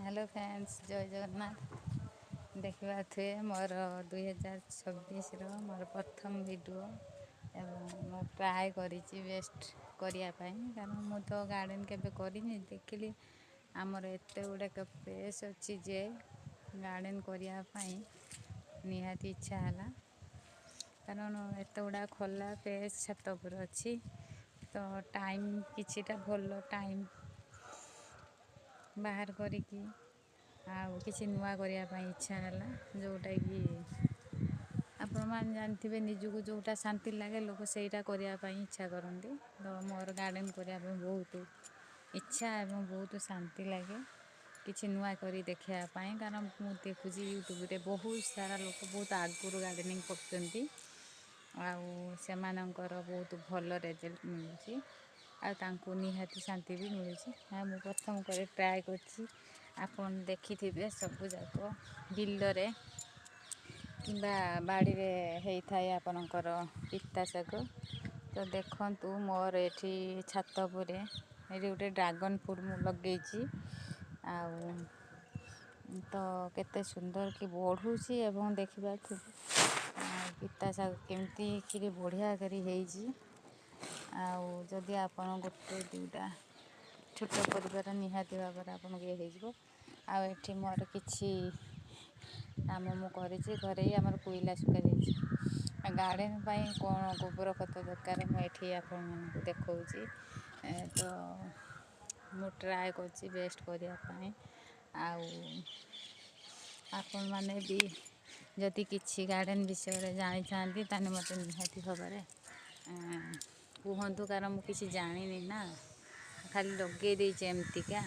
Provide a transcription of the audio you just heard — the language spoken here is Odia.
ହ୍ୟାଲୋ ଫ୍ରେଣ୍ଡସ୍, ଜୟ ଜଗନ୍ନାଥ। ଦେଖିପାରୁଥିବେ, ମୋର 2026ର ମୋର ପ୍ରଥମ ଭିଡ଼ିଓ ଏବଂ ମୁଁ ଟ୍ରାଏ କରିଛି ବେଷ୍ଟ କରିବା ପାଇଁ, କାରଣ ମୁଁ ତ ଗାର୍ଡ଼େନ୍ କେବେ କରିନି। ଦେଖିଲି ଆମର ଏତେ ଗୁଡ଼ାକ ପ୍ଲେସ୍ ଅଛି ଯେ ଗାର୍ଡ଼େନ୍ କରିବା ପାଇଁ ନିହାତି ଇଚ୍ଛା ହେଲା, କାରଣ ଏତେ ଗୁଡ଼ା ଖୋଲା ପ୍ଲେସ୍ ଛାତ ଉପରେ ଅଛି। ତ ଟାଇମ୍ କିଛିଟା ଭଲ ଟାଇମ୍ ବାହାର କରିକି ଆଉ କିଛି ନୂଆ କରିବା ପାଇଁ ଇଚ୍ଛା ହେଲା, ଯେଉଁଟାକି ଆପଣମାନେ ଜାଣିଥିବେ, ନିଜକୁ ଯେଉଁଟା ଶାନ୍ତି ଲାଗେ ଲୋକ ସେଇଟା କରିବା ପାଇଁ ଇଚ୍ଛା କରନ୍ତି। ତ ମୋର ଗାର୍ଡ଼େନ୍ କରିବା ପାଇଁ ବହୁତ ଇଚ୍ଛା ଏବଂ ବହୁତ ଶାନ୍ତି ଲାଗେ କିଛି ନୂଆ କରି ଦେଖିବା ପାଇଁ, କାରଣ ମୁଁ ଦେଖୁଛି ୟୁଟ୍ୟୁବରେ ବହୁତ ସାରା ଲୋକ ବହୁତ ଆଗରୁ ଗାର୍ଡ଼େନିଂ କରୁଛନ୍ତି ଆଉ ସେମାନଙ୍କର ବହୁତ ଭଲ ରେଜଲ୍ଟ ମିଳୁଛି ଆଉ ତାଙ୍କୁ ନିହାତି ଶାନ୍ତି ବି ମିଳୁଛି। ଆଉ ମୁଁ ପ୍ରଥମ କରି ଟ୍ରାଏ କରିଛି। ଆପଣ ଦେଖିଥିବେ, ସବୁଯାକ ବିଲରେ କିମ୍ବା ବାଡ଼ିରେ ହେଇଥାଏ ଆପଣଙ୍କର ପିତା ଶାଗ। ତ ଦେଖନ୍ତୁ, ମୋର ଏଠି ଛାତ ଉପରେ ଏଠି ଗୋଟେ ଡ୍ରାଗନ୍ ଫ୍ରୁଟ୍ ମୁଁ ଲଗେଇଛି ଆଉ ତ କେତେ ସୁନ୍ଦର କି ବଢ଼ୁଛି ଏବଂ ଦେଖିପାରୁଥିବେ ପିତା ଶାଗ କେମିତି କିରି ବଢ଼ିଆ କରି ହେଇଛି। ଆଉ ଯଦି ଆପଣ ଗୋଟେ ଦୁଇଟା ଛୋଟ ପରିବାର, ନିହାତି ଭାବରେ ଆପଣଙ୍କୁ ଇଏ ହେଇଯିବ। ଆଉ ଏଠି ମୋର କିଛି କାମ ମୁଁ କରିଛି ଘରେ, ଆମର କୋଇଲା ଶୁଖାଯାଇଛି। ଗାର୍ଡ଼େନ୍ ପାଇଁ କ'ଣ ଗୋବର ଖତ ଦରକାର, ମୁଁ ଏଠି ଆପଣମାନଙ୍କୁ ଦେଖାଉଛି। ତ ମୁଁ ଟ୍ରାଏ କରୁଛି ବେଷ୍ଟ କରିବା ପାଇଁ। ଆଉ ଆପଣମାନେ ବି ଯଦି କିଛି ଗାର୍ଡ଼େନ୍ ବିଷୟରେ ଜାଣିଥାନ୍ତି, ତାହେଲେ ମୋତେ ନିହାତି ଭାବରେ କୁହନ୍ତୁ, କାରଣ ମୁଁ କିଛି ଜାଣିନି ନା, ଖାଲି ଲଗେଇ ଦେଇଛି ଏମିତିକା।